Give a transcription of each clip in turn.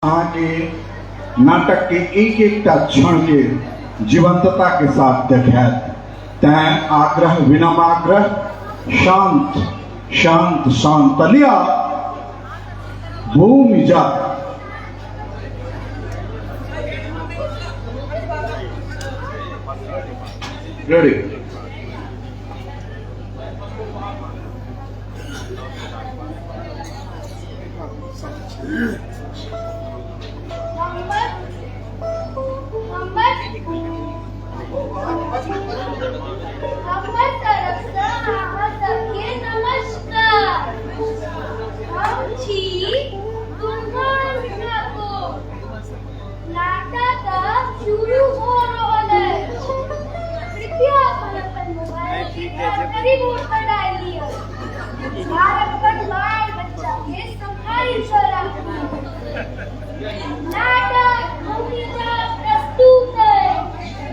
अहाँके नाटक के एक एकटा क्षण के जीवंतता के साथ देखायत। तैं आग्रह, विनम्र आग्रह, शांत शांत शांत लिया भूमि जा। रेडी। हमर तरफसँ अहाँ सबके नमस्कार। हम छी दुर्गान ठाकुर। नाटक शुरू भऽ रहल अछि। कृपया अपन अपन मोबाइल जानकारी मोड पर डालि लिअ आर अपन बाल बच्चा के सम्हारि कऽ राखू। नाटक भूमिका प्रस्तुत अछि।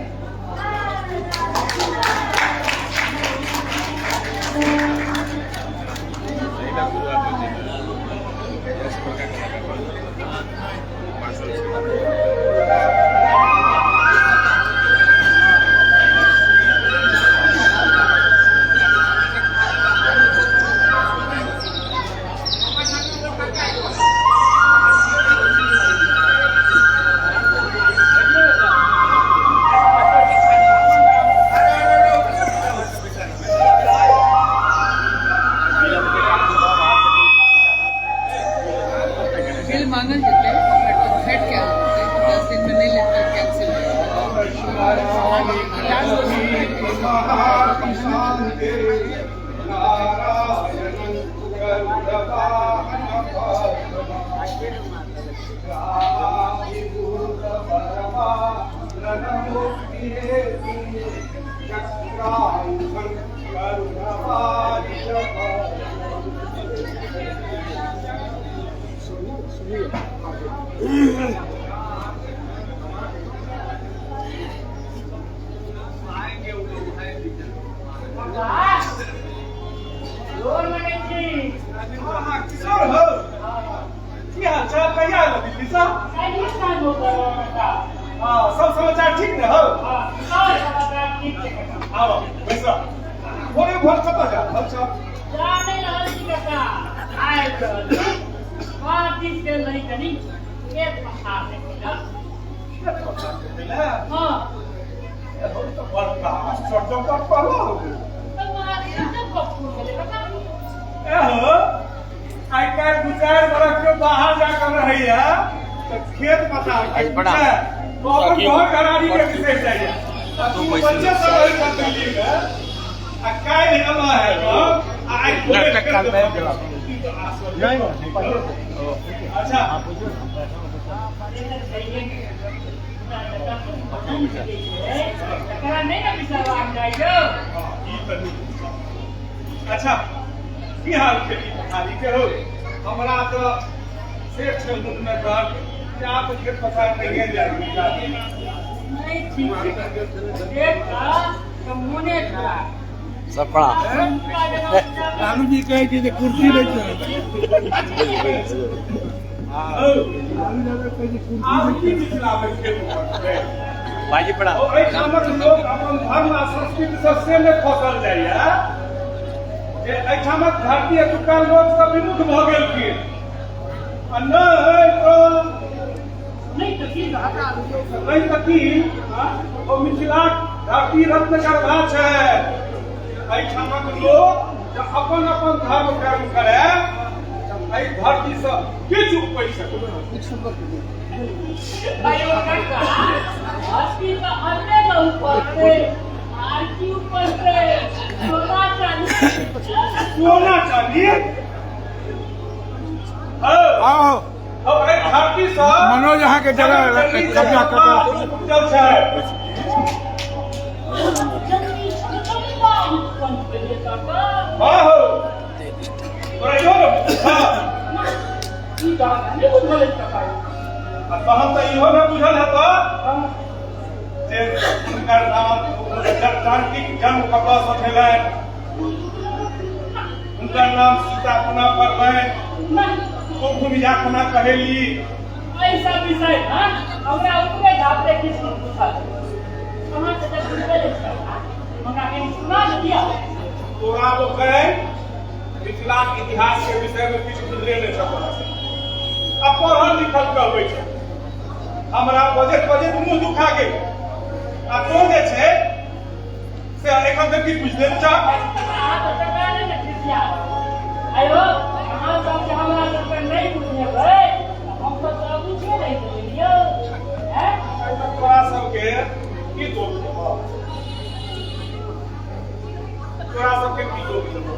बिल मांगल जेतै, भेट कयल जेतै। 10 दिनमे नहि लेतै, कैंसिल। किशोर हो, की हाल चाल? कहिया आयल दिल्ली सँ? हाँ, सब समाचार ठीक ने हो? आबो, बैस। भोरे भोर कतऽ जा रहल छह? जा नहि रहल छी काका, आबि रहल छी। पाँच गेल रही कनी खेत पथार देखै लए। खेत पथार देखै लए? हँ। एहो तऽ बड़का आश्चर्य बात कहलहुँ। तऽ आश्चर्य गप हो गेलै काका। एहो, आइ काल्हि 2-4 बरख के बाहर जाकर रहैया तऽ खेत पथार के पूछे तो अपन घर घरारी के बिसरि जाइया, आ तू बच्चे सब रही छह दिल्ली मे आ काल्हि एलह है तऽ आइ भोरे खेत देखऽ गेलह। ई तऽ आश्चर्य बात छै। अच्छा, तकरा नहि ने बिसरबाक चाही यौ। हँ, ई तऽ नीक छै। अच्छा, की हाल खेती पथारी के हो? हमरा तऽ सेठ छै मुख में दर्द जे आब तऽ खेत पथार नहिए जाय। नहि, ठीक छै। देख कऽ मोने खराब। सब प्रणाम। लालू जी कहै छै जे कुर्सी नहि छै। आब की मिथिला मे खेत उपजतै? भाईजी, प्रणाम। ओ एहिठामक लोक अपन धर्म आ संस्कृति सँ से ने खसल जाइया जे एहिठामक धरती एतुका लोक सब विमुख भऽ गेलखिन आ नहि तऽ नहि तऽ की? नहि तऽ की, ओ मिथिलाक धरती रत्न गर्भा छै। एहिठामक लोक जँ अपन अपन धर्म कर्म करे तऽ एहि धरती सँ किछु उपजि सकत। अयो काका, धरती तऽ अन्ने ने उपजतै, आर की उपजतै? सोना चानी। सोना चांदी। आओ। एहि धरती सँ मनोज अहाँके जगह कब्जा कर। उपजल छै। जननी जगदम्बा उत्पन्न भेलै काका। हाँ हो, तोरा इहो ने बुझल छह? ई तऽ हमरा नहि बुझल अछि काका। आ तहन तऽ इहो ने बुझल हेतऽ जे हुनकर नाम जानकीक जन्म कतऽ सँ भेलनि, हुनकर नाम सीता कोना पड़लनि, नहि। ओ भूमिजा कोना कहेली? एहि विषय हां हमरा उपरे झापरे किछु पूछल अहाँ के तऽ बुझले छै हमरा कनि सुना दिया। तोरा लोकनि मिथिलाक इतिहास के विषय में किछु बुझले नहि छह तोरा सब। आ पढ़ल लिखल कहबै छै। हमरा बजैत बजैत मुँह दुखा गेल आ तो जे छै से एखन तक किछु बुझले नहि छह। अहाँ तऽ सरकार ने खिसिया आयो अहाँ सब जे हमरा सबके नहि बुझेबै हम सब तऽ बुझे नहि देलियौ हैं। तोरा सबके की दोष देबह, तोरा सबके की दोष देबह?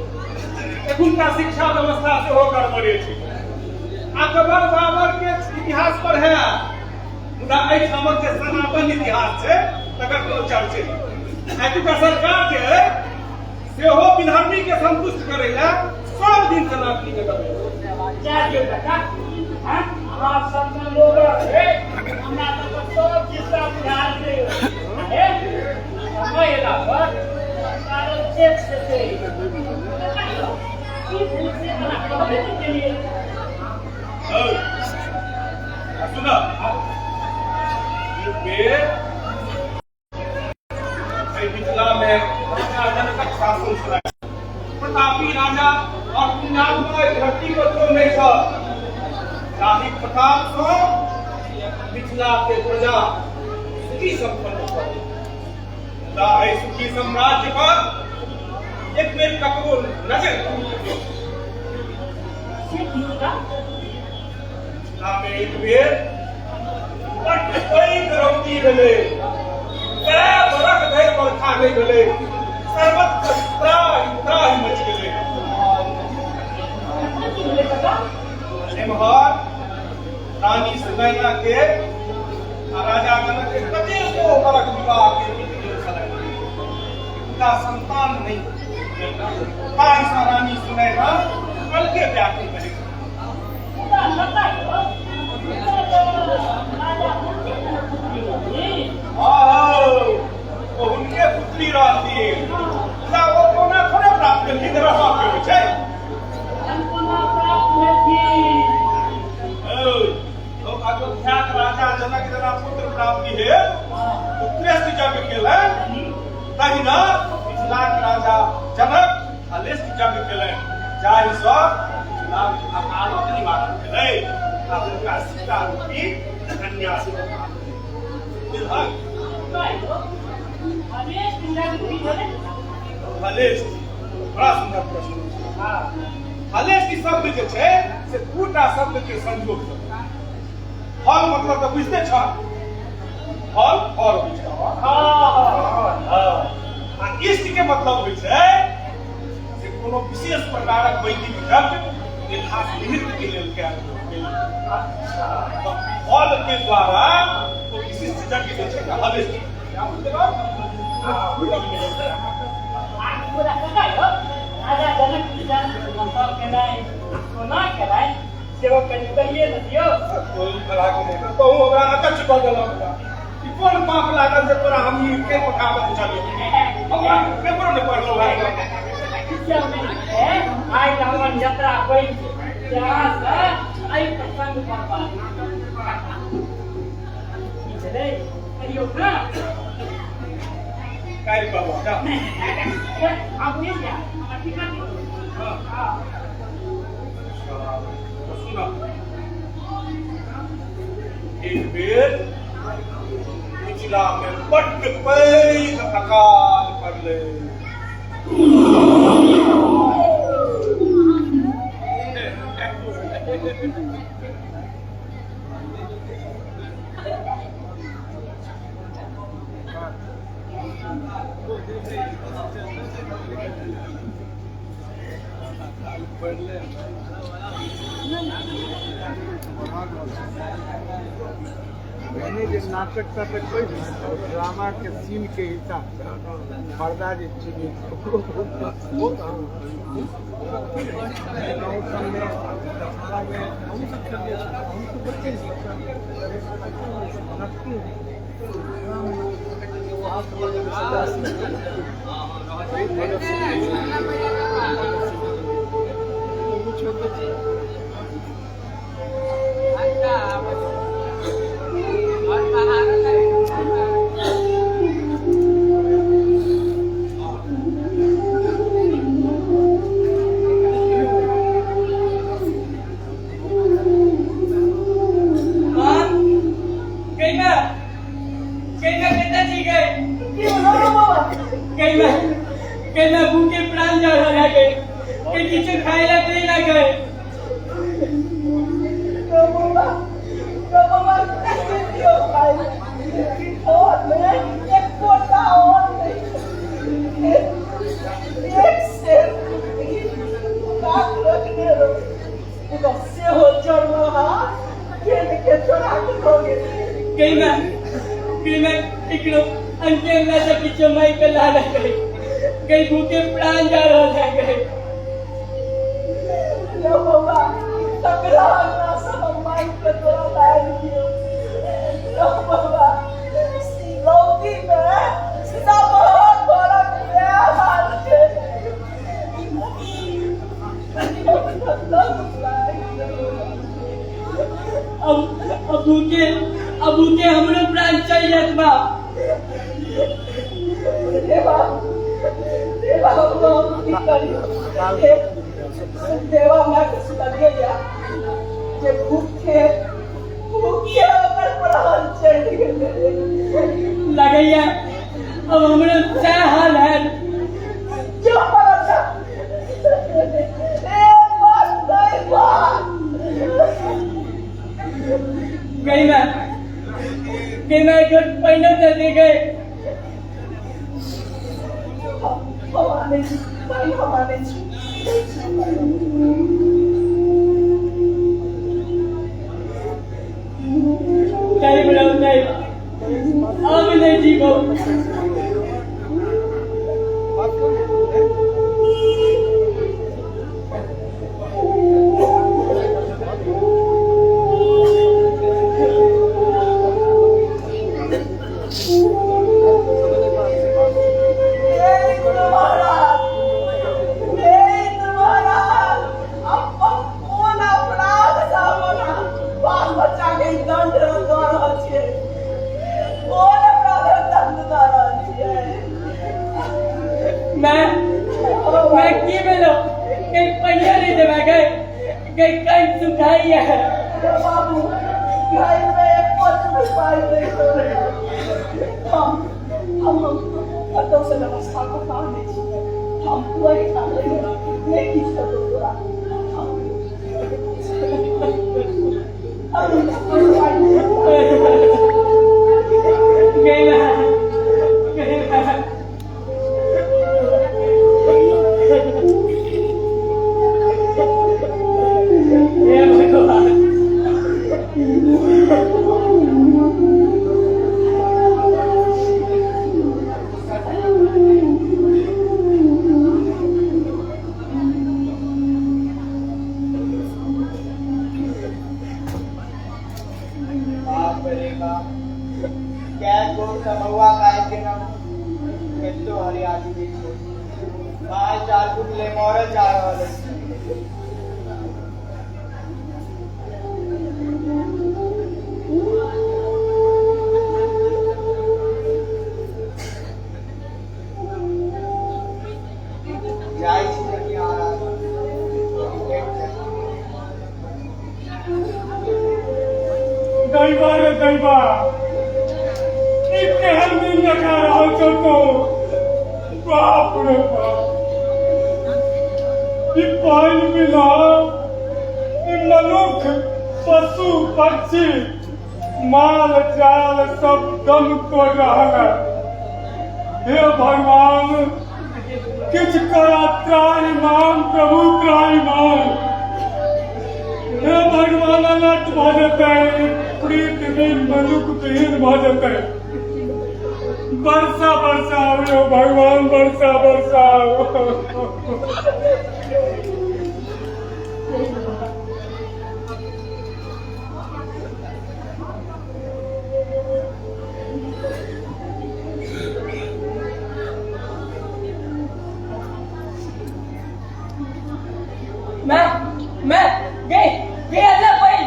एखुनका शिक्षा व्यवस्था सेहो गड़बड़े छै। अकबर बाबर के इतिहास पर है मुदा एहिठामक जे सनातन इतिहास छै तकर कोनो चर्चे नहि। एतुका सरकार जे है सेहो विधर्मी के संतुष्ट करै लए सब दिन सनातनी के दबे जा दियौ काका हैं अहाँ सब लोग रे हमरा सब सब किस्सा बुझाल छै हे समय एला पर सरकारो चेक देतै की भेल से हमरा कहबे नहि केलियै। सुन मिथिला में राजा जनकक शासन छलै। प्रतापी राजा और पुण्यात्मा एहि धरती पर क्यों नहीं छल जाहि प्रताप सँ मिथिला के प्रजा सुखी संपन्न छल। मुदा एहि सुखी साम्राज्य पर एक बेर ककरो नजर मिथिला में एक बेर बड्ड पैघ रौदी भेलै। कए बरख धरि बरखा नहि भेलै। सर्वत्र त्राहि त्राहि मचि गेलै। एम्हर रानी सुनैना के आ राजा जनक के कतेको बरख विवाह के बीत गेल छलनि। हुनका संतान नहि ताहिसँ रानी सुनैना अलगे व्याकुल रहै। ओ हुनके पुत्री रहथिन मुदा ओ कोना थोड़े प्राप्त केलखिन रहऽ के होइ छै। अयोध्याक राजा जनक जेना पुत्र प्राप्ति भेल पुत्रेष्ट यज्ञ केलनि तहिना मिथिलाक राजा जनक अलिष्ट यज्ञ केलनि जाहिसँ मिथिलाक अकालक निवारण भेलै आ हुनका सीता रूपी कन्या सेहो प्राप्त भेल। हलेष्ट बड़ा सुन्दर प्रश्न। हलेष्ट शब्द जे छै से दूटा शब्द के संयोग छै। हल मतलब तऽ बुझते छ, हल हल होइ छै आ इष्ट के मतलब होइ छै से कोनो विशेष प्रकारक वैदिक यज्ञ जे खास निमित्त के लेल कयल गेल। हल के द्वारा ओ विशिष्ट यज्ञ जे छै हलेष्ट। राजा जनक सोना केलनि सेहो कनि कहिए ने दियौ। कहू हमरा अकच्छ कऽ देलक। ई कोन पाप लागल जे तोरा हम ई खेत पठाबऽ छलियौ? हमरा पेपरो नहि पढ़लहुँ है। आइ हमर यात्रा बनि गेल अहाँसँ एहि प्रसंग पर बात की भेलै कहियौ ने। काल्हि कहबह जा। आब नहि जायब हमरा टिकट। सुन एक बेर मिथिला में बड्ड पैघ अकाल पड़लै। मैंने जे नाटक ताटक होइ छै ड्रामा के सीन के हिसाब से पर्दा जे चीनी ओकरो बहुत गाँव सबमे दशहरामे हमहूँ सब खेलने छी, हमहूँ सब बच्चे छी। खाय ला दे ना गए। गई भूखे प्राण जा रहा है गए। अब भूखे हमरो प्राण चल जात बा। देवा हमरा के सुनलिए या जे भूखे भूखे ओकर प्राण चलि गेलै। लगैया अब हमरो सएह हाल है। जो परसा ए बात नहीं बात गई मैं एक पहिने से दे गए। नहीं बनाओ नहीं, अब नहीं जीवो। मैं की बोलो कहीं पहिया नहीं देवा गए कहीं कहीं सुखाई है बाबू घर में एक पल भी पाई नहीं हो रहे। हम कतौ से व्यवस्था कऽ आनै छी, हम वही नहीं किछु कतौ तोरा। मैं गई गई अल्लाह भाई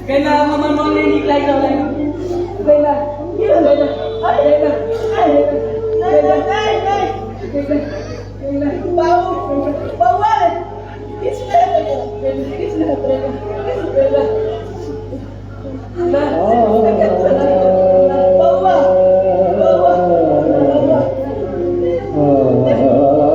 गई ना हमर मन नहीं निक लागि रहल है। गई ना नहीं बाबू बउआ रे किछु नहि हेतै किछु नहि हेतै बउआ बउआ बउआ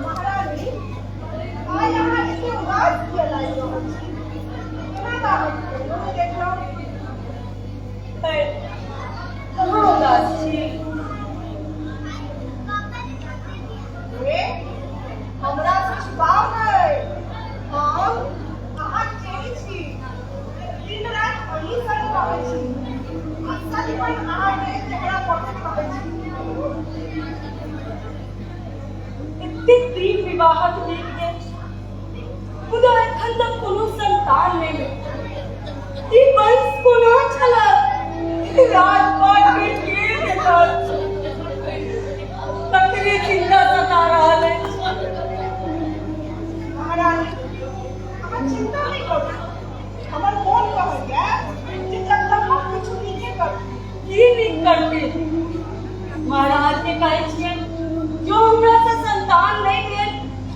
महारानी आइ अहाँ एते उदास किया लागि रहल छी? केना लागल नहि देखलहुँ? कहाँ उदास छी? हे, हमरा से छुपाउ नहि। हम अहाँक चेरी छी। दिन राति अहीं संग रहै छी आ सदिखन अहाँके चेहरा पकड़ैत रहै छी। एतेक दिन विवाहक बीत गेल, मुदा एखन तक कोनो संतान नहि भेल। ई वंश कोना चलत? राजपाट के के देखत? तकरे चिंता सता रहल अछि। महारानी, अहाँ चिंता नहि करू। हमर मोन कहैए जे जगदम्बा किछु नीके करती। की नीक करती? महाराज के कहै छियनि, जो हमरा से संतान नहि भेल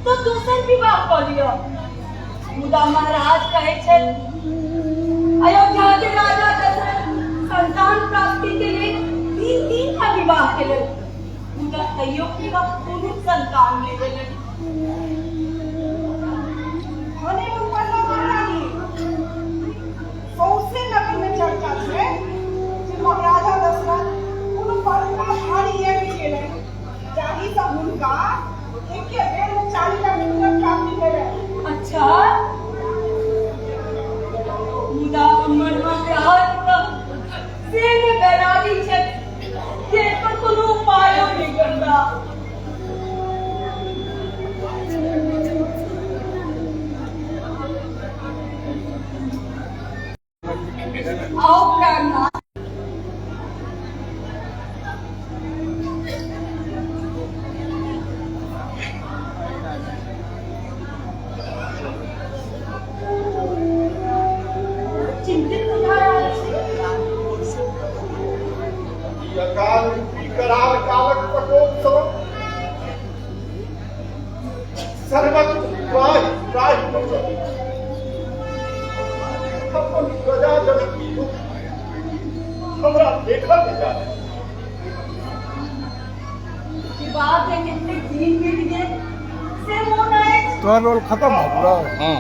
तऽ दोसर विवाह कऽ लिअ। मुदा महाराज कहै छथि, अयोध्या के राजा दशरथ संतान प्राप्ति के लेल तीन तीन टा विवाह केलनि, मुदा तैयो हुनका कोनो संतान नहि भेलनि। भने मोन पड़लहुँ महारानी, सौंसे नगरमे चर्चा छै जे महाराजा दशरथ कोनो बड़का भारी यज्ञ केलनि जाहिसँ हुनका एके बेरमे 40 टा पुत्रक प्राप्ति भेलनि। अच्छा, मुदा हमर महाराज तऽ से ने बैरागी छथि जे एकर कोनो उपायो नहि करता। आओ प्राणनाथ। चिंतित बुझा रहल छी। ई अकाल रूपी कराल कालक प्रकोप सँ सर्वत्र त्राहि त्राहि मचल अछि। अपन प्रजाजनक ई दुख हमरा देखल नहि जा रहल। विवाह के कतेक दिन बीत गेल से मोन अछि? तोहर रोल खत्म भऽ गेलौ? हँ,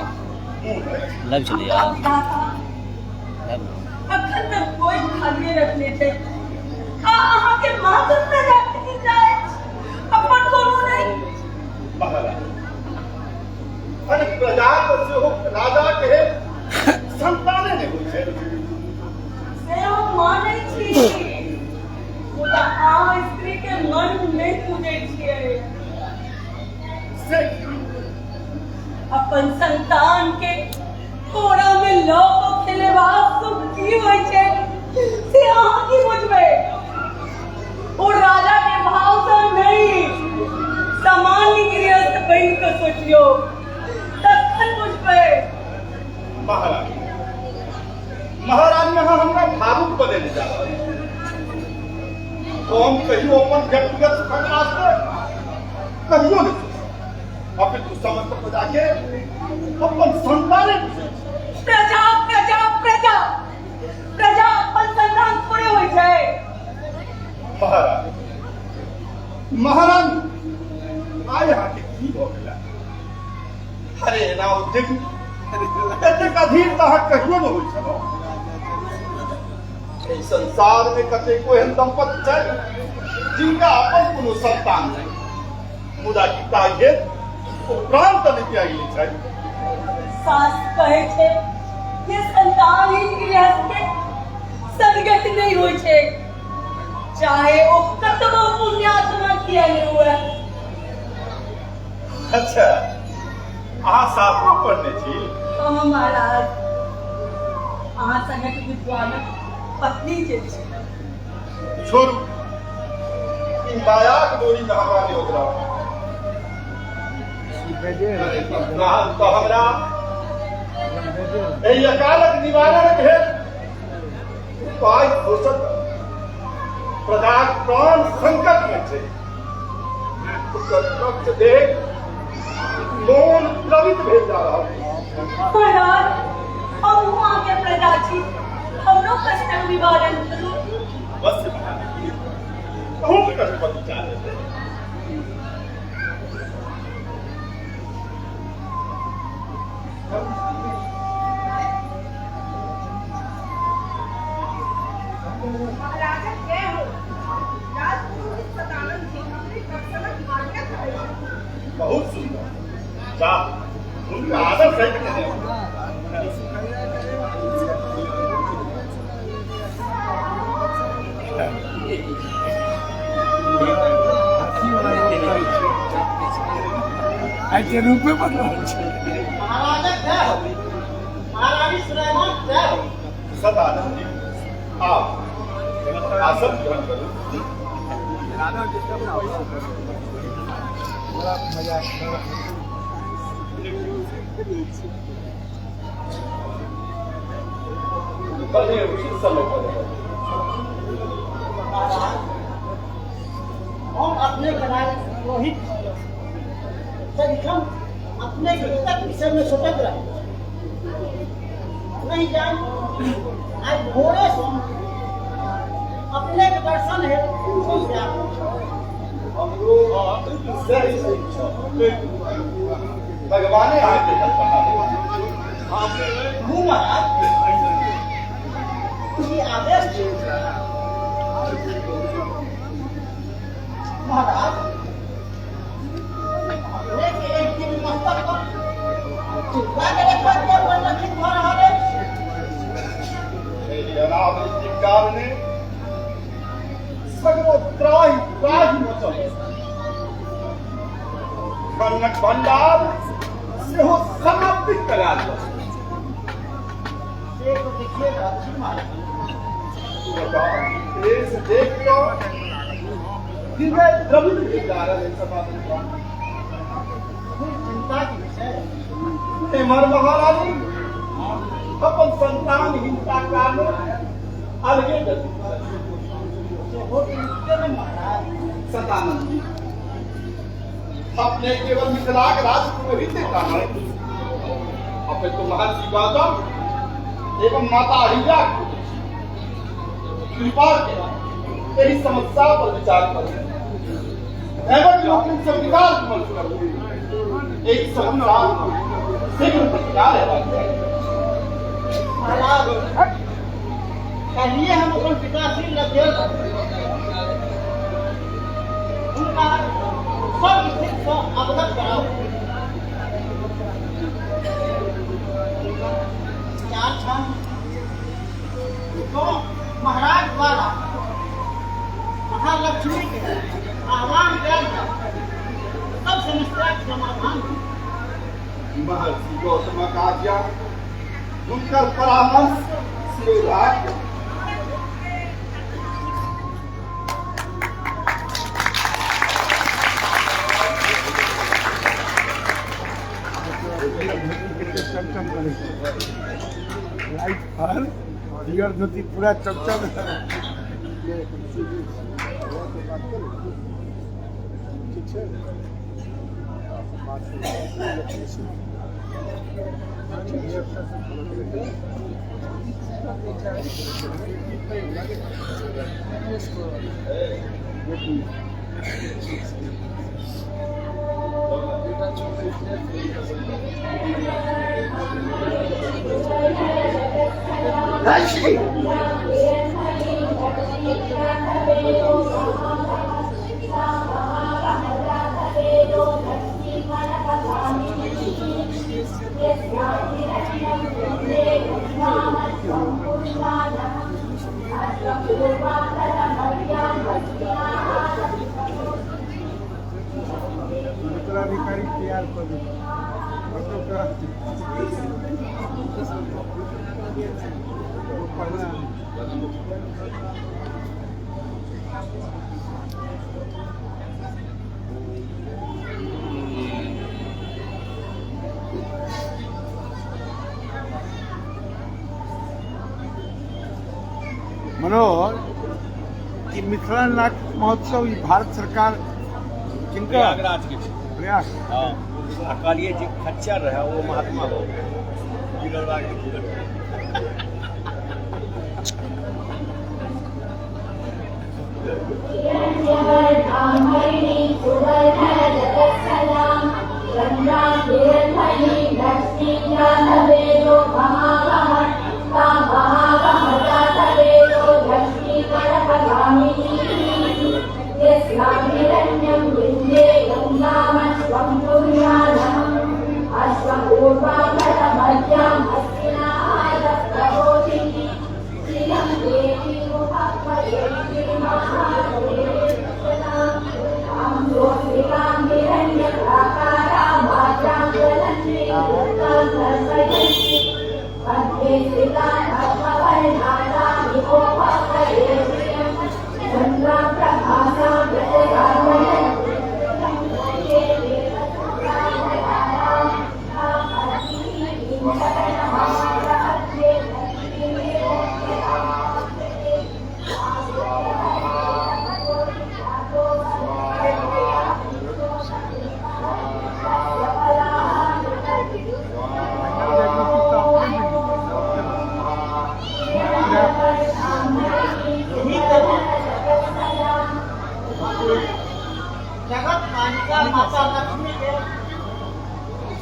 लग छलैया। अखन तक कोई खालिए रखने छै आ अहाँके मात्र प्रजा के चिंता अछि, अपन कोनो नहि। महाराज, अरे प्रजाक सेहो राजा के संताने नहि होइ छै। से हम मानै छी, मुदा अहाँ स्त्री के मन नहि बुझै छियै। से की? अपन संतान के कोरा में लऽ कऽ खेलेबाक सुख की होइ छै से अहाँ की बुझबै? हम कहियो अपन व्यक्तिगत सुखक वास्ते कहियो नहि अपितु समस्त प्रजा के अपन संताने बुझै छी। प्रजा प्रजा प्रजा प्रजा अपन संतान थोड़े होइ छै। महारानी, महारानी, आइ अहाँके की भऽ गेल? अरे एना उद्विग्न, एतेक अधीर तऽ अहाँ कहियो नहि होइ छलहुँ। एहि संसार मे कतेको एहन दंपति छै जिनका अपन कोनो संतान नहि, मुदा की ताहि हेतु ओ प्राण तऽ नहि त्यागि लै छथि। सास कहै छै जे संतानहीन गृहस्थ के सदगति नहि होइ छै, चाहे ओ कतबो पुण्यात्मा किया नहि हुए। अच्छा, अहाँ शास्त्रो पढ़ने छी? हाँ महाराज, अहाँ संगक विद्वानक पत्नी जे छी। छोड़ू, ई मायाक डोरी में हमरा नहि ओकरा तऽ हमरा एहि अकालक निवारण भेल उपाय सोचत। प्रजाक प्राण संकट में छै, ओकर कष्ट देख मोन द्रवित भेल जा रहल छै। महाराज, हमहूँ अहाँके प्रजा छी, हमरो कष्टक निवारण करू। अवश्य महारानी, अहूँ कष्ट पर विचार हेतै। महाराजक जय हो। राजपुरोहित सदानंद जी अपने दर्शनक आज्ञा करै छथि। बहुत सुंदर, जा हुनका आदर सहित लेने आउ। आइ के रूपे बदलल छै। महाराजक जय हो, महारानी सुनैना जय हो। सदानंद जी, आओ आसन ग्रहण करू। बड़ा मजा। बढ़िया उचित समय पर है। महाराज, हम अपने राज पुरोहित सदिखन अपने के हितक विषय में सोचैत रहे। नहीं जान आज भोरे से अपने के दर्शन है खुश जागो। हमरो सही इच्छा, भगवाने अहाँके कल्पना। हूँ महाराज, ई आदेश छै महाराज, अपने के एक दिन मस्तक पर चिंता के रेखा के परिलक्षित भऽ रहल अछि। एहि अनावृष्टिक कारणे सगरो त्राहि त्राहि मचल, अन्नक भंडार सेहो समाप्तिक कगार पर। से तो देखिए रहल छी महाराज। देश देख कऽ हृदय द्रवित भेल जा रहल अछि समाधि। चिंता के विषय। एम्हर महारानी अपन संतानहीनता कारण अलगे व्यतीत छथि। सेहो तऽ ने महाराज। सतानंद जी, अपने केवल मिथिलाक राजपुरोहित टा नहि, अपितु महर्षि गौतम एवं माता अहिल्या के पुत्र छी। कृपा के एहि समस्या पर विचार करू एवं लोकनि से विचार विमर्श करू। एहि समस्या शीघ्र प्रतिकार हेबाक चाही। महाराज, काल्हिए हम अपन पिताश्री लग गेल, हुनका सब स्थितिसँ अवगत कराउ। विचार छनि तो महाराज द्वारा महालक्ष्मी के आह्वान कयल जाय, सब समस्याक समाधान। महर्षि गौतमक आज्ञा, हुनकर परामर्श शिरोधार्य। चमचम करै छै लाइट पर, पियर धोती पूरा चमचम। ठीक छै उत्तराधिकारी तैयार कर मनोज कि मिथिला नाट्य महोत्सव ई भारत सरकार किनका प्रयागराज के प्रयास। हाँ, आ कहलिए जे खच्चर रहे वो महात्मा हो जगत मालिका माता लक्ष्मी के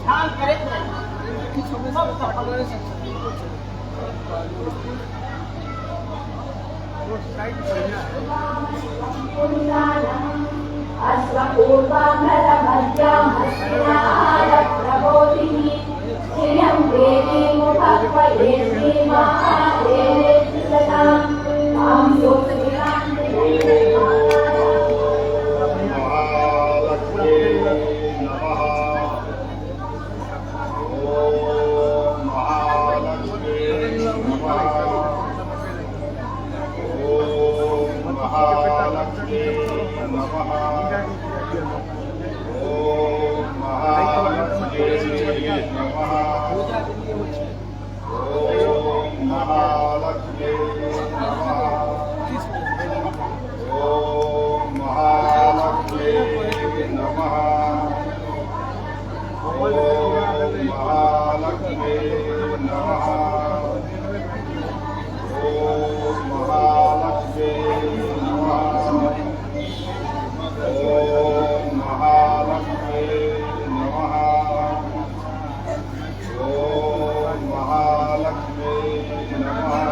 ध्यान करैत रही सब सफल।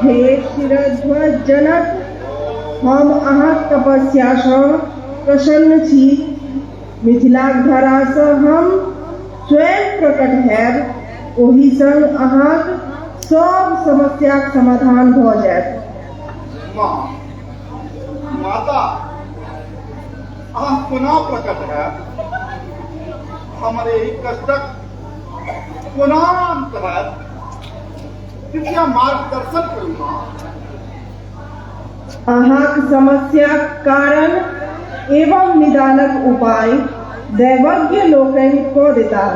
हे शिरध्वज जनक, हम अहाँक तपस्या सँ प्रसन्न छी। मिथिलाक धरा सँ हम स्वयं प्रकट हैब, ओहि संग अहाँक सब समस्याक समाधान भऽ जायत। माँ, माता, अहाँ कोना प्रकट हैब? हमर एहि कष्टक कोना अंत हैत? कृपया मार्गदर्शन करू माँ। अहाँक समस्याक कारण एवं निदानक उपाय दैवज्ञ लोकनि कऽ देताह।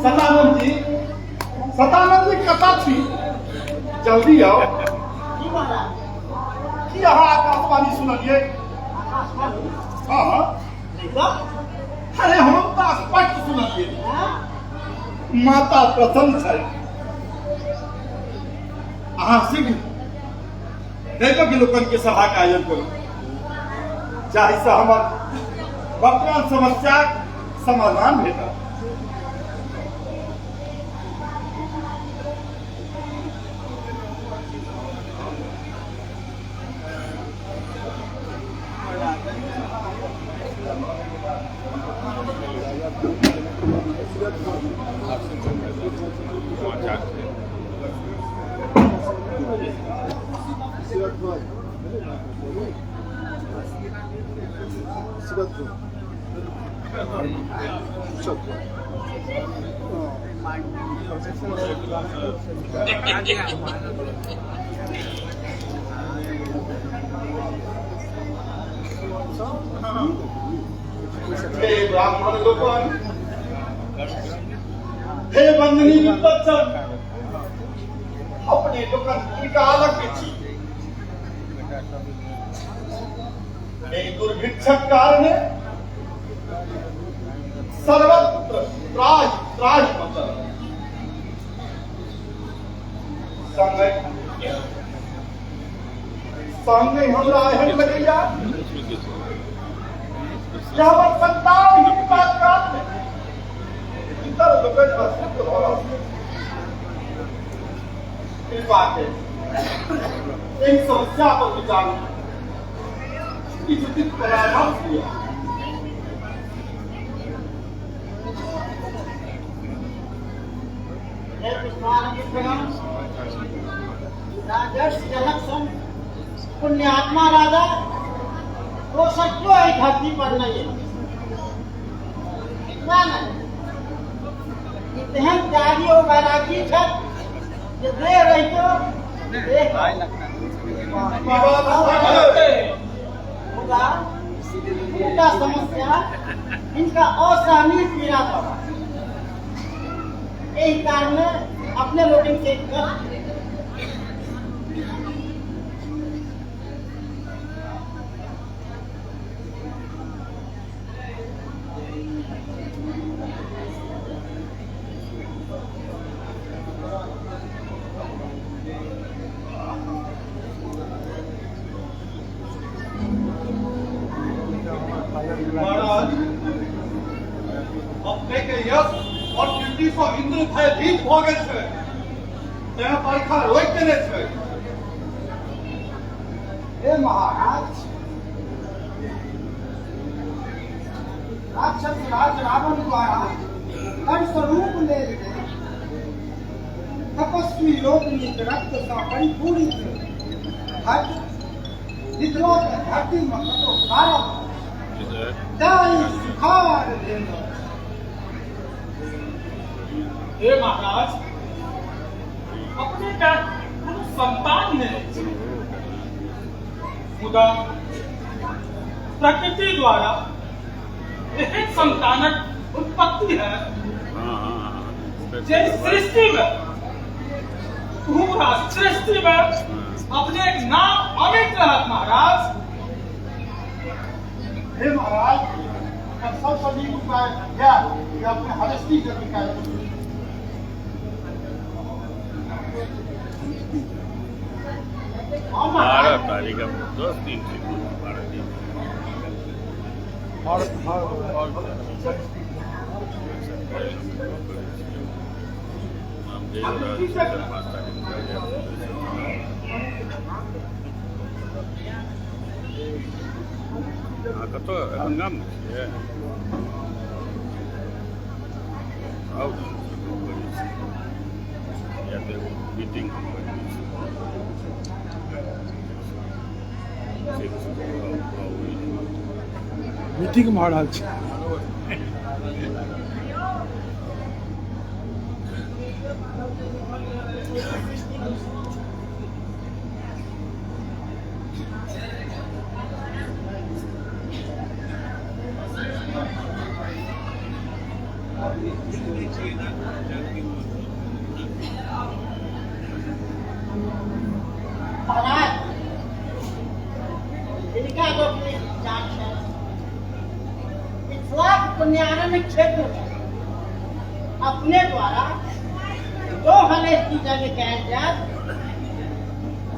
सतानंद जी, सतानंद जी कतऽ छी? जल्दी आउ। जी महाराज। की अहाँ आकाशवाणी सुनलियै? हाँ, अरे हम तऽ स्पष्ट सुनलियै, माता प्रसन्न छै। अहाँ शीघ्र दैवज्ञ लोकनि के सभा के आयोजन करू, जाहिसँ हमर वर्तमान समस्याक समाधान भेटत। हे ब्राह्मण लोकनि, हे वंदनी विद्वज्जन, अपने लोकनि त्रिकालज्ञ छी। एहि दुर्भिक्षक कारणे सर्वत्र त्राहि त्राहि मचल। संगे संगे हमरा एहन लगैया जे हमर संतान हिनका कारणे इतर लोकनि अस्तित्व भऽ रहल। कृपा के एहि समस्या पर विचार किछु उचित परामर्श दिअ। राजर्षि जनक सन पुण्यात्मा राजा दोसर क्यों एहि धरती पर नहीं है। इतना नहीं, ई तेहन त्यागी ओ वैरागी छथि जे देह रहितो देह मुदा दूटा समस्या हिनका असहनीय पीड़ा पर एहि कारणे अपने लोकनि के कष्ट। महाराज, अपने के यश और कीर्ति सँ इंद्र भयभीत भऽ गेल छै, तें बरखा रोकि देने छै। हे महाराज, राक्षस राज रावण द्वारा कंस रूप लेल गेल तपस्वी लोकनिक रक्त सँ परिपूरित हट मिथिला के धरती में कतौ कारब ताहि सुखाड़ भेल। हे महाराज, अपने का कोनो संतान नहि अछि, मुदा प्रकृति द्वारा एहन संतानक उत्पत्ति है जे सृष्टि में, पूरा सृष्टि में अपने एक नाम अमिट रहत। महाराज, हे महाराज, एकर सबसँ नीक उपाय इएह जे अपने हरष्टि यज्ञ कयल करू। 12 तारीख, अब 10 दिन से 12 दिन। 5 तारीख। अहाँ कतऽ एखन गाममे छियै? आउ, करै छी या तऽ एगो मीटिंग हम करै छी। ठीक छै, आउ आउ। मीटिंग भऽ रहल छै। महाराज, हिनका लोकनिक विचार छनि मिथिलाक पुण्यारण्य क्षेत्रमे अपने द्वारा जो हलेष्टि यज्ञ कयल जायत,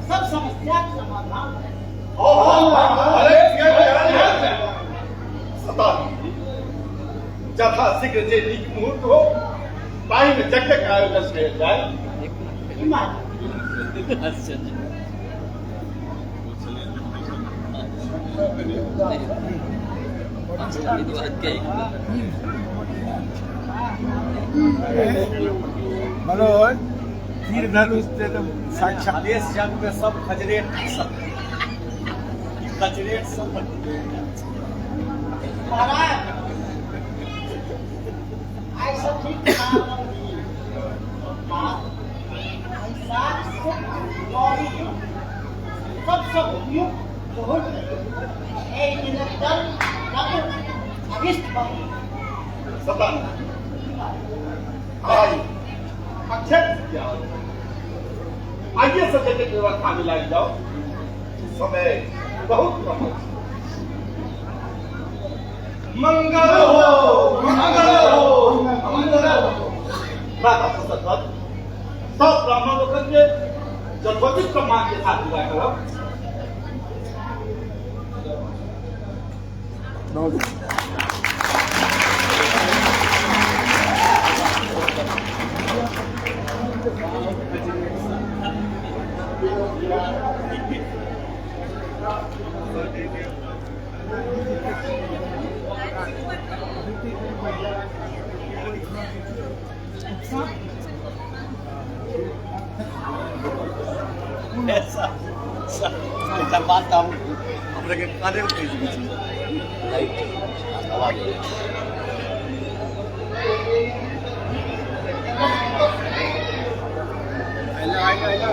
सब समस्याक समाधान। यथाशीघ्र जे नीक मुहूर्त हो ताहिमे यज्ञक आयोजन कयल जाय। मनोज, तीर धनुष साक्षात देश जग में सब खजरेट, सब खजरेट सब। महाराज, आइ सब ठीक सबसँ उपयुक्त मुहूर्त एहि दिनक जल अभिष्ट भऽ आइ अक्षय आइए से यज्ञ व्यवस्था में लागि जाओ, समय बहुत कम अछि। मंगल हो, मंगल हो, मंगल हो। माता सतत सब ब्राह्मण लोकनि के यथोचित सम्मान के साथ विदा करब। ऐसा ऐसा बात हम हमरा के काने में कहि सकै छी। आवाज आइला आइला आइला आइला।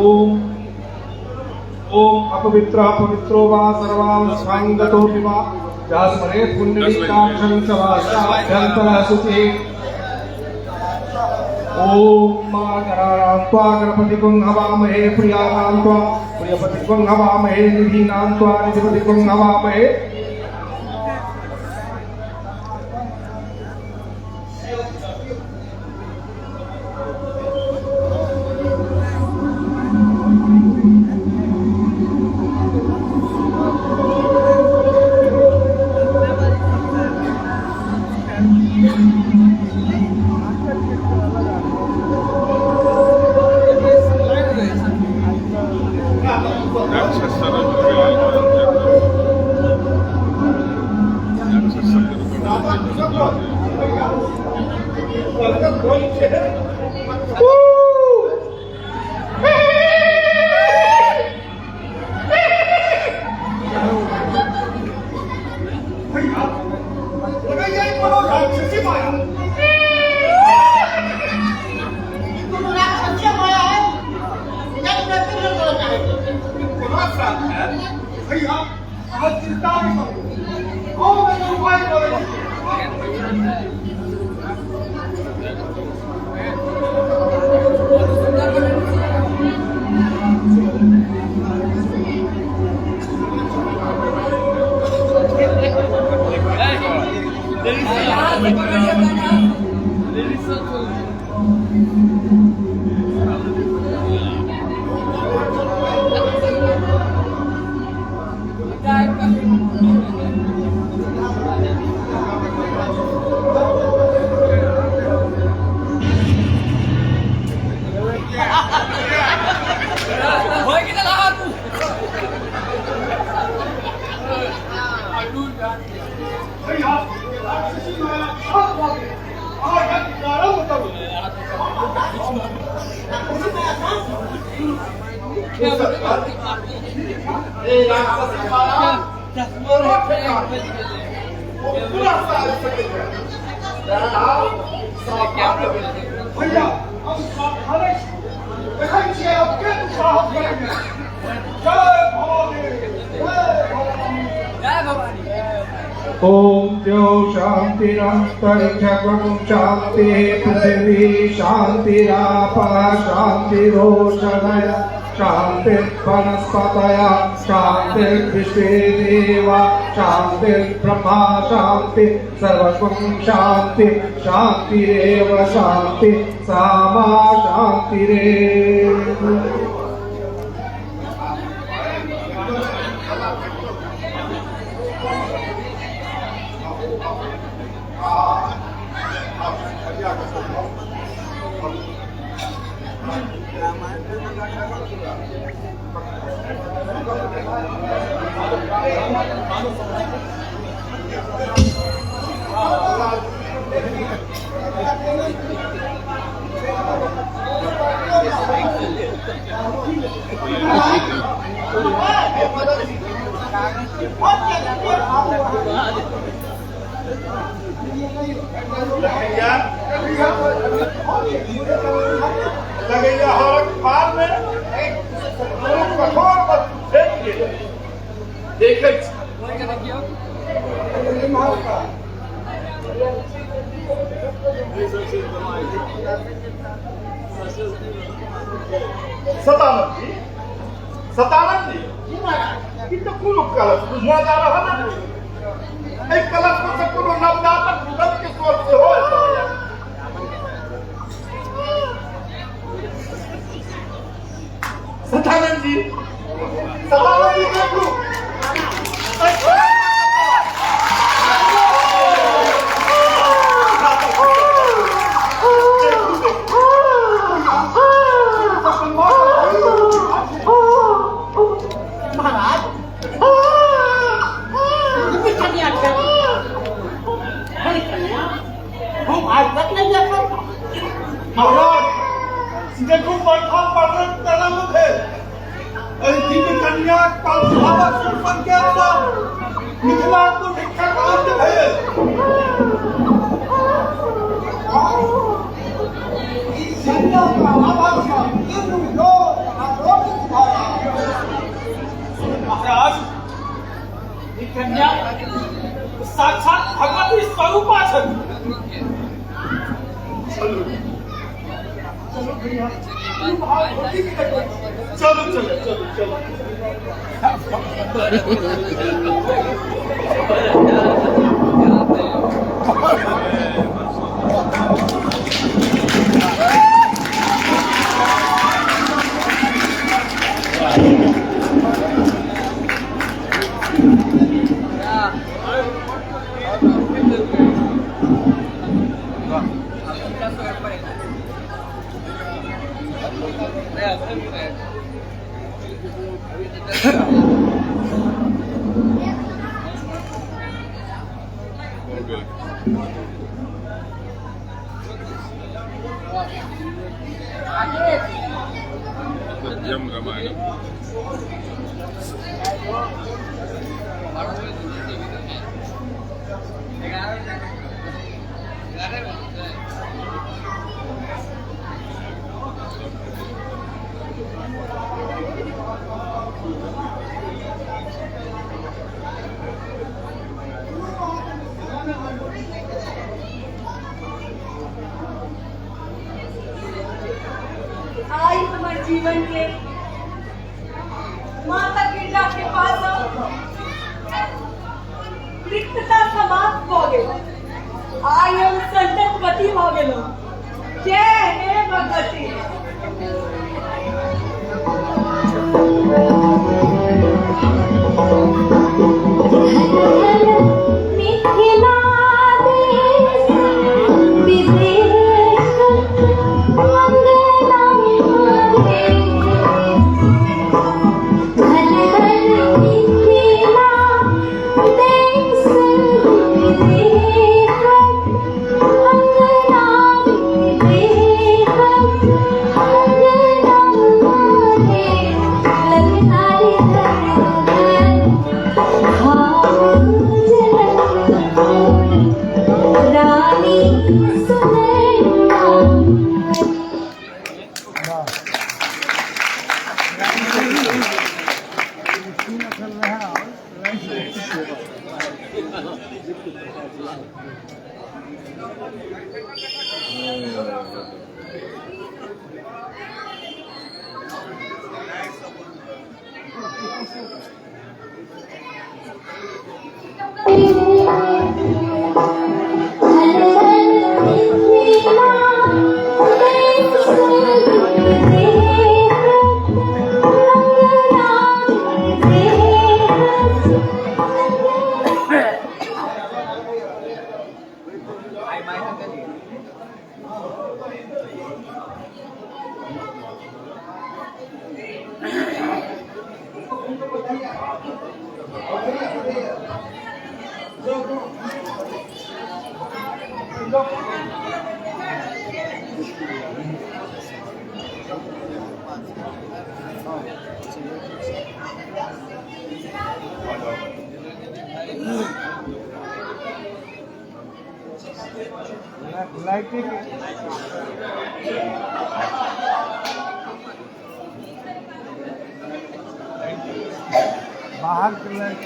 ओम ओम अपवित्र पवित्रो वा सर्वावस्थांगतोऽपि वा या स्मरेत् पुण्डरीकाक्षं च वासाभ्यन्तरः शुचिः। ओम मा गणानां त्वा गणपतिगुं हवामहे प्रियाणां त्वा प्रियपतिगुं हवामहे निधीनां त्वा निधिपतिगुं हवामहे। भैया लगैया कोनो राक्षसी माया। कोनो राक्षसी माया है कोना श्राप है भैया? अहाँ चिंता नहि करू, हम एकर उपाय करै छी। भैया राक्षसी माया शांत भऽ गेल। अहाँ यज्ञ प्रारंभ करू। ए राक्षसी माया कोनो ठेकान ओ पूरा साल सकैत है। सावधान रहू। भैया हम सावधान छी। देखै छियै आब के दुस्साहस करैए। जय भवानी, जय भवानी, जय भवानी। ओम द्यौ शांतिरंतरिक्षं शांतिः पृथिवी शांतिरापः शांतिरोषधयः शांतिर्वनस्पतयः शांतिर्विश्वे देवा शांतिर्ब्रह्मा शांति सर्वं शांति शांतिरेव शांति सामा शांतिरेव। लगैया लगैया हरक फाल में कोनो कठोर वस्तु फेंक गेल। देखै छी। सतानंद जी, सतानंद जी, ई तऽ कोनो कलश बुझना जा रहल अछि। एहि कलश पर से कोनो नवजातक रुदन के स्वर सेहो आबि। सतानंद जी, सतानंद जी देखू। महाराज कन्या कन्या हम आज तक नहीं देखल। महाराज देखू बरखा पड़ल तरंग भेल। एहि दिव्य कन्याक प्रादुर्भावक शुभ संकेत सँ मिथिला दुर्भिक्षक अंत भेल। ई कन्या का आभा सँ तीनू लोक आलोकित भऽ रहल। महाराज ई कन्या साक्षात भगवती स्वरूपा छथि। चलू चलू भैया, चलू चलू चलू चलू। सत्यम रामायण। जीवन के माता गिरजा के पास रिक्तता समाप्त भऽ गेल। आइ हम संततवती भऽ गेलहुँ। जय हे भगवती। मिथिला देश विदेश मंगलम रे, धन धन मिथिला देश विदेश मंगलम देश मंगलम रे, ललनारी धरोहर भाव जनकपुर रानी सुनैना। धन धन मिथिला देश विदेश मंगलम देश। बाहर के लाइट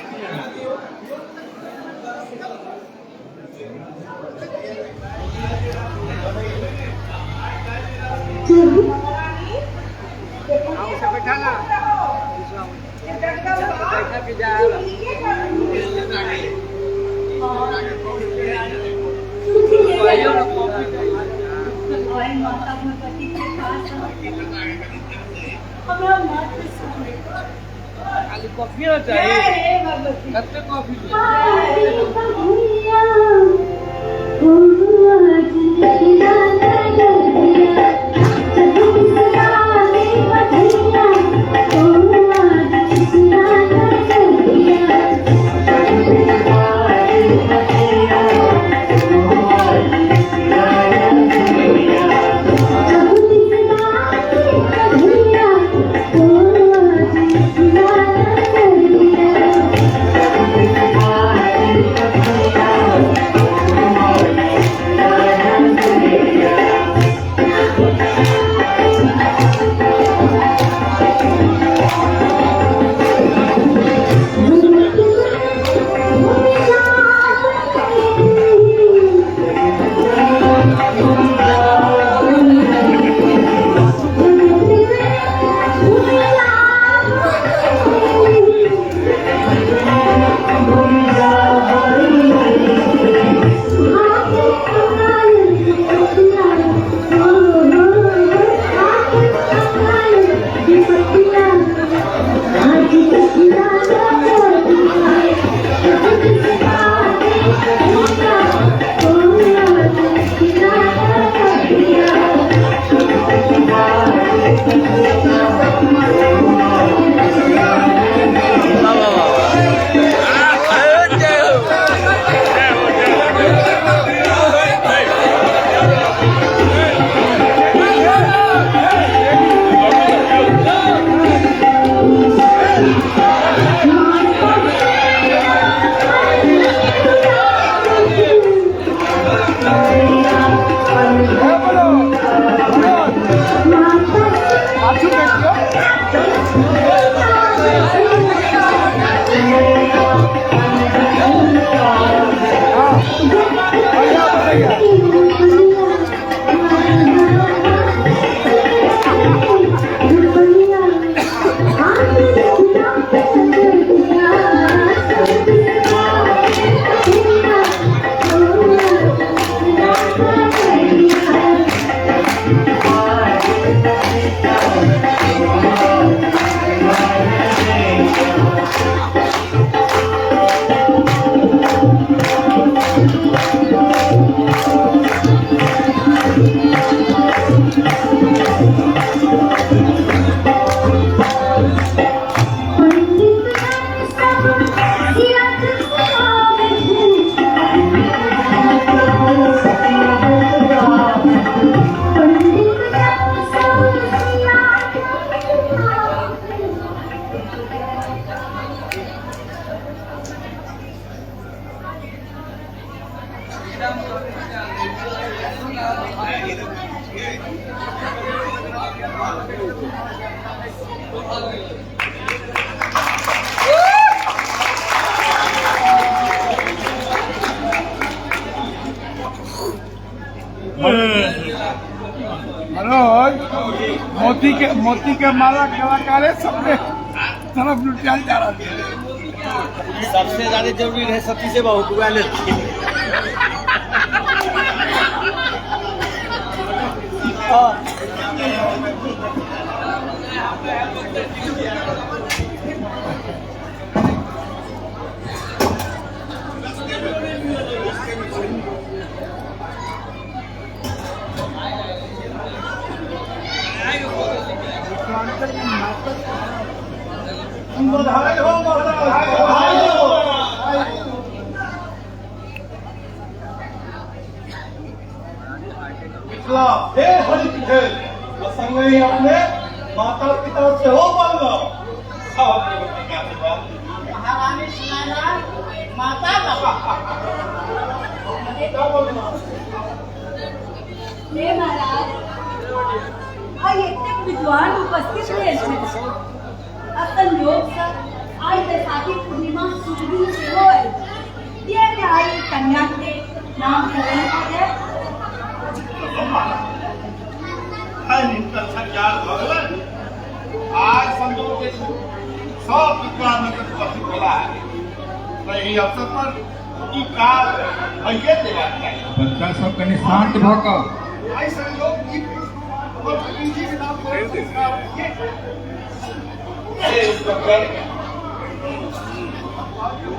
आइ माता भगवती के पास हमरा मात्र सुख भेटल। खाली कॉफी ना जय चाही। हे भगवती। कते कॉफी? Oh, मनोज मोती के माला कलाकारे सबके तरफ लुटायल जा रहा है। सबसे ज्यादा जरूरी है सती से बहुत बधाई हो बधाई हो। मिथिला हे हरि भेल संगहि अपने माता पिता सेहो बनल। महारानी सुनैना माता हे महाराज, आइ एतेक विद्वान उपस्थित भेल छथि आ संयोगसँ आइ बैसाखी पूर्णिमा शुभ दिन सेहो अछि। किएक ने आइ कन्या के नामकरण भऽ जाय? आज संजोग के सब विद्वान उपस्थित भेला है, एहि अवसर पर ई काज भइए देबाक चाही। बच्चा सब कनि शांत भऽ कऽ आइ संजोग ई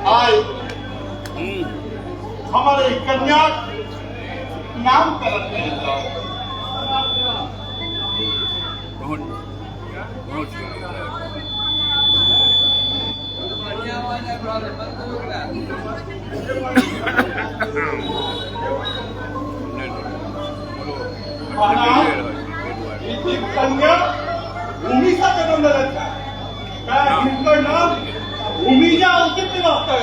आइ हमारे कन्या नामकरण कयल जाओ। कन्या भूमिका जन्म लेलक है, हिनकर नाम भूमिजा उचित रहतै।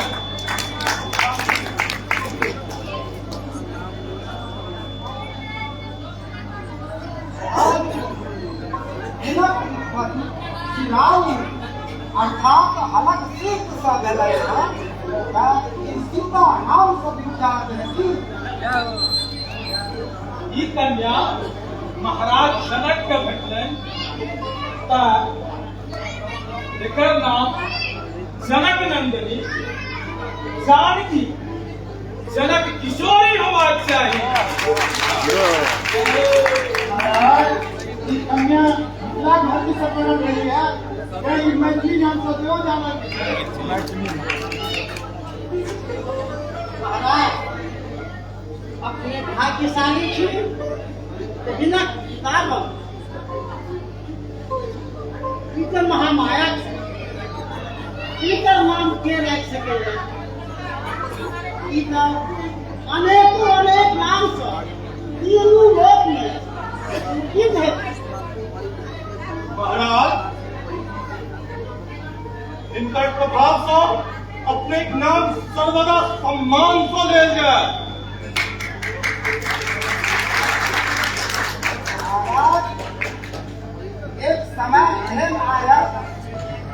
अर्थात हलक सीत सँ भेलै हँ, सीता नाम सँ विख्यात हेती। ई कन्या महाराज जनक के भेटलनि तऽ एकर नाम जनक नंदिनी जानकी जनक किशोरी होबाक चाही। महाराज, ई कन्या मिथिला धरती सँ पढ़ल रही है, मैथिली नाम सँ सेहो जानल। महाराज, अपने भाग्यशाली छी हिनक पिता ई तऽ महामाया छै, हिनकर नाम के राखि सकैए? ई तऽ अनेको अनेक नाम सँ तीनू लोकमे पूजित हेतै। महाराज, हिनकर प्रभाव सँ अपने नाम सर्वदा सम्मान सँ लेल जाय। एक समय एहन आयल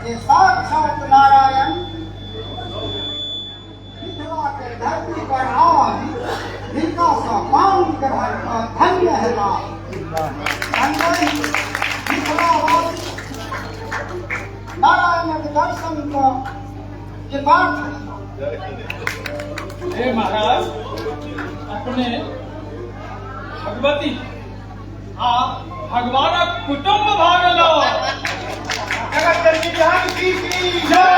जे साक्षात नारायण मिथिला के धरती पर आबि हिनका सँ पान ग्रहण कऽ धन्य हेताह। संगहि मिथिलावासी नारायणक दर्शन कऽ कृतार्थ हेताह। हे महाराज, अपने भगवती आ भगवानक कुटुम्ब भऽ गेलहुँ। जगत जननी जानकी की जय,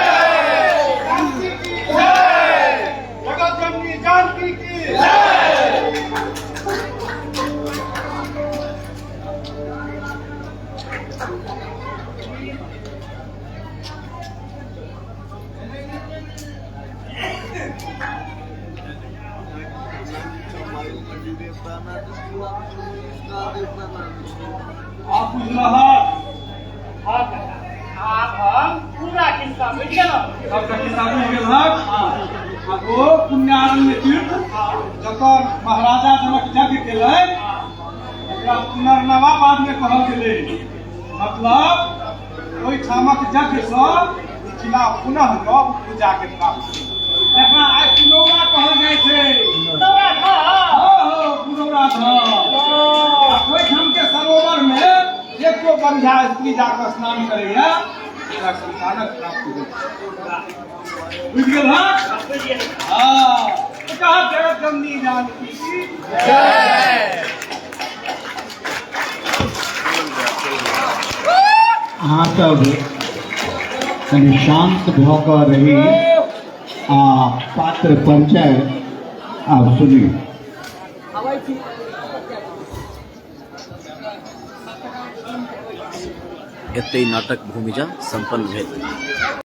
जानकी की जय, जगत जननी जानकी की जय। आप बुझलहक? हाँ काका, आब हम पूरा खिस्सा बुझि गेलहुँ। सबटा खिस्सा बुझि गेलहक? हाँ। आ ओ पुण्यारण्य तीर्थ जतऽ महाराजा जनक यज्ञ केलनि, ओकरा पुनर्नवा बादमे कहल गेलै। मतलब ओहिठामक यज्ञसँ मिथिला पुनः नव ऊर्जाके प्राप्त भेल, जकरा आइ पुनौरा कहल जाइ छै। हँ, पुनौरा धाम। आ ओहिठामके सरोवरमे एको बंझा स्त्री जाकऽ स्नान करैया, ओकरा संतानक प्राप्ति होइ छै। बुझि गेल? हँ हँ, तऽ कहा जगत जननी जानकी की जय। अहाँ सब कनि शान्त भऽ कऽ रही आ पात्र परिचय आब सुनी। एतहि नाटक भूमिजा सम्पन्न भेल।